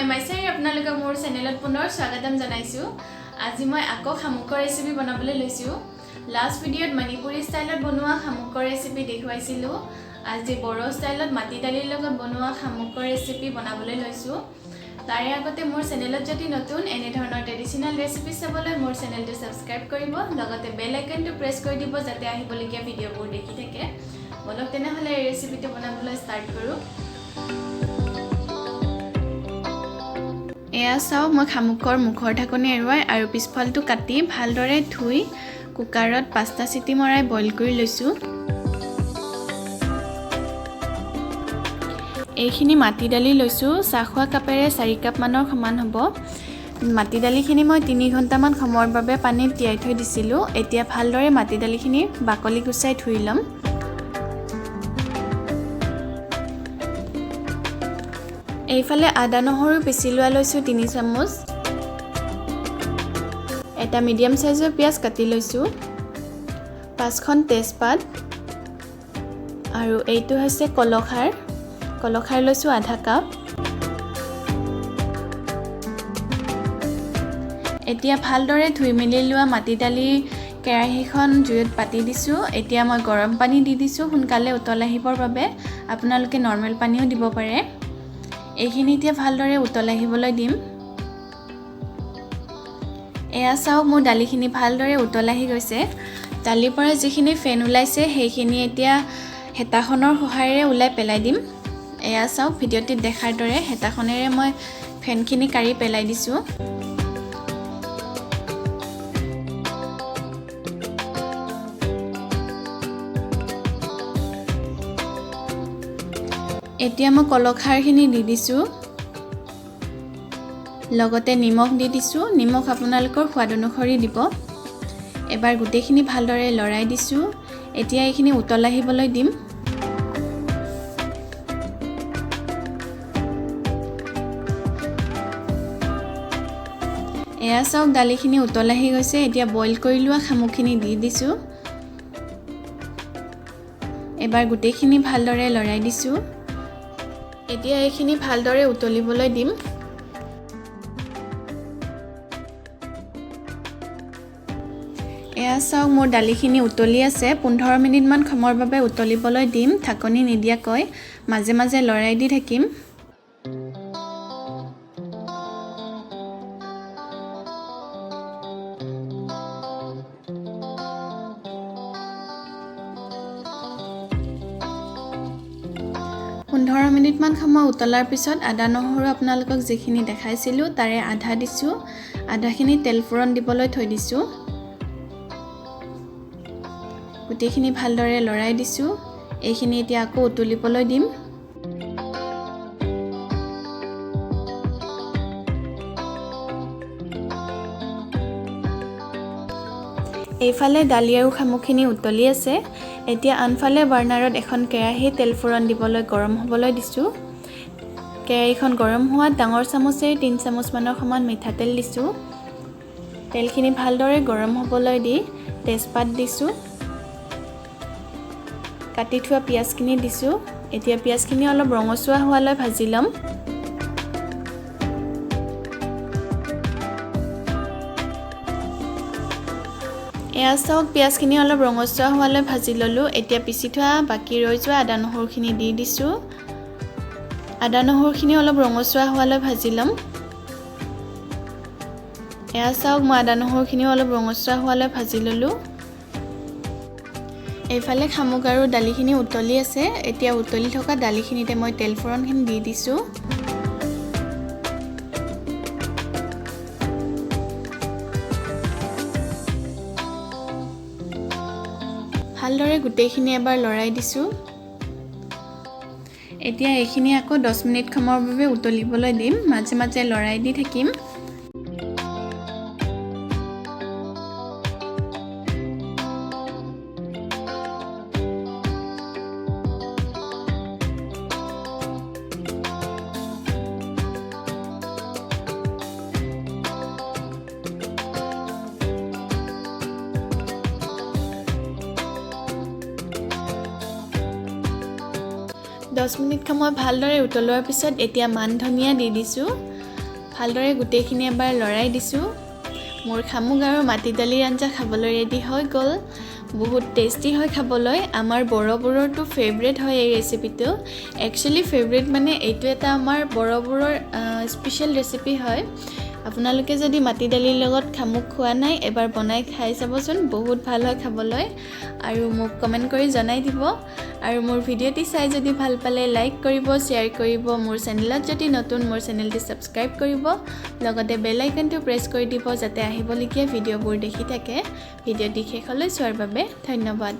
মই মাইচাৰী আপোনালোকক মোৰ চেনেলত পুনৰ স্বাগতম জনাইছোঁ। আজি মই আকৌ শামুকৰ ৰেচিপি বনাবলৈ লৈছোঁ। লাষ্ট ভিডিঅ'ত মণিপুৰী ষ্টাইলত বনোৱা শামুকৰ ৰেচিপি দেখুৱাইছিলোঁ। আজি বড়ো ষ্টাইলত মাটি দালিৰ লগত বনোৱা শামুকৰ ৰেচিপি বনাবলৈ লৈছোঁ। তাৰে আগতে মোৰ চেনেলত যদি নতুন এনেধৰণৰ ট্ৰেডিশ্যনেল ৰেচিপি চাবলৈ মোৰ চেনেলটো ছাবস্ক্ৰাইব কৰিব, লগতে বেল আইকনটো প্ৰেছ কৰি দিব যাতে আহিবলগীয়া ভিডিঅ'বোৰ দেখি থাকে। বলক তেনেহ'লে এই ৰেচিপিটো বনাবলৈ ষ্টাৰ্ট কৰোঁ। এয়া চাওক, মই শামুকৰ মুখৰ ঢাকনি এৰুৱাই আৰু পিছফালটো কাটি ভালদৰে ধুই কুকাৰত 5টা চিটি মৰাই বইল কৰি লৈছোঁ। এইখিনি মাটি দালি লৈছোঁ, চাহ খোৱা কাপেৰে 4 কাপমানৰ সমান হ'ব। মাটি দালিখিনি মই 3 ঘণ্টামান সময়ৰ বাবে পানীত তিয়াই থৈ দিছিলোঁ। এতিয়া ভালদৰে মাটি দালিখিনি বাকলি গুচাই ধুই ল'ম। এইফালে আদা নহৰু পিচি লোৱা লৈছোঁ 3 চামুচ। এটা মিডিয়াম চাইজৰ পিঁয়াজ কাটি লৈছোঁ, 5খন তেজপাত আৰু এইটো হৈছে কলখাৰ। কলখাৰ লৈছোঁ আধা কাপ। এতিয়া ভালদৰে ধুই মেলি লোৱা মাটি দালি কেৰাহীখন জুইত পাতি দিছোঁ। এতিয়া মই গৰম পানী দি দিছোঁ সোনকালে উতল আহিবৰ বাবে। আপোনালোকে নৰ্মেল পানীও দিব পাৰে। এইখিনি এতিয়া ভালদৰে উতল আহিবলৈ দিম। এয়া চাওক, মোৰ দালিখিনি ভালদৰে উতল আহি গৈছে। দালিৰ পৰা যিখিনি ফেন ওলাইছে সেইখিনি এতিয়া হেতাখনৰ সহায়েৰে ওলাই পেলাই দিম। এয়া চাওক, ভিডিঅ'টিত দেখাৰ দৰে হেতাখনেৰে মই ফেনখিনি কাঢ়ি পেলাই দিছোঁ। এতিয়া মই কলখাৰখিনি দি দিছোঁ, লগতে নিমখ দি দিছোঁ। নিমখ আপোনালোকৰ সোৱাদ অনুসৰি দিব। এবাৰ গোটেইখিনি ভালদৰে লৰাই দিছোঁ। এতিয়া এইখিনি উতল আহিবলৈ দিম। এয়া চাওক, দালিখিনি উতল আহি গৈছে। এতিয়া বইল কৰি লোৱা শামুকখিনি দি দিছোঁ। এবাৰ গোটেইখিনি ভালদৰে লৰাই দিছোঁ। এতিয়া এইখিনি ভালদৰে উতলিবলৈ দিম। এয়া চাওক, মোৰ দালিখিনি উতলি আছে। 15 মিনিটমান সময়ৰ বাবে উতলিবলৈ দিম, ঢাকনি নিদিয়াকৈ মাজে মাজে লৰাই দি থাকিম। পোন্ধৰ মিনিটমান সময় উতলাৰ পিছত আদা নহৰু আপোনালোকক যিখিনি দেখাইছিলোঁ তাৰে আধা দিছোঁ। আধাখিনি তেল ফোৰণ দিবলৈ থৈ দিছোঁ। গোটেইখিনি ভালদৰে লৰাই দিছোঁ। এইখিনি এতিয়া আকৌ উতলিবলৈ দিম। এইফালে দালি আৰু শামুকখিনি উতলি আছে। এতিয়া আনফালে বাৰ্ণাৰত এখন কেৰাহী তেল ফোৰণ দিবলৈ গৰম হ'বলৈ দিছোঁ। কেৰাহীখন গৰম হোৱাত ডাঙৰ চামুচেৰে 3 চামুচমানৰ সমান মিঠাতেল দিছোঁ। তেলখিনি ভালদৰে গৰম হ'বলৈ দি তেজপাত দিছোঁ, কাটি থোৱা পিঁয়াজখিনি দিছোঁ। এতিয়া পিঁয়াজখিনি অলপ ৰঙচুৱা হোৱালৈ ভাজি ল'ম। এয়া চাওক, পিঁয়াজখিনি অলপ ৰঙচুৱা হোৱালৈ ভাজি ল'লোঁ। এতিয়া পিচি থোৱা বাকী ৰৈ যোৱা আদা নহৰুখিনি দি দিছোঁ। আদা নহৰুখিনি অলপ ৰঙচুৱা হোৱালৈ ভাজি ল'ম। এয়া চাওক, মই আদা নহৰুখিনিও অলপ ৰঙচুৱা হোৱালৈ ভাজি ল'লোঁ। এইফালে শামুক আৰু দালিখিনি উতলি আছে। এতিয়া উতলি থকা দালিখিনিতে মই তেল ফোৰণখিনি দি দিছোঁ। ভালদৰে গোটেইখিনি এবাৰ লৰাই দিছোঁ। এতিয়া এইখিনি আকৌ 10 মিনিট সময়ৰ বাবে উতলিবলৈ দিম, মাজে মাজে লৰাই দি থাকিম। 10 মিনিট সময় ভালদৰে উতলোৱাৰ পিছত এতিয়া মান ধনিয়া দি দিছোঁ। ভালদৰে গোটেইখিনি এবাৰ লৰাই দিছোঁ। মোৰ শামুক আৰু মাটি দালিৰ আঞ্জা খাবলৈ ৰেডি হৈ গ'ল। বহুত টেষ্টি হয় খাবলৈ। আমাৰ বড়োবোৰৰতো ফেভৰেট হয় এই ৰেচিপিটো। একচুৱেলি ফেভৰেট মানে এইটো এটা আমাৰ বড়োবোৰৰ স্পেচিয়েল ৰেচিপি হয়। আপোনালোকে যদি মাটি দালিৰ লগত শামুক খোৱা নাই, এবাৰ বনাই খাই চাবচোন, বহুত ভাল হয় খাবলৈ। আৰু মোক কমেণ্ট কৰি জনাই দিব। আৰু মোৰ ভিডিঅ'টি চাই যদি ভাল পালে লাইক কৰিব, শ্বেয়াৰ কৰিব। মোৰ চেনেলত যদি নতুন, মোৰ চেনেলটি ছাবস্ক্ৰাইব কৰিব, লগতে বেল আইকনটো প্ৰেছ কৰি দিব, যাতে আহিবলগীয়া ভিডিঅ'বোৰ দেখি থাকে। ভিডিঅ'টি শেষলৈ চোৱাৰ বাবে ধন্যবাদ।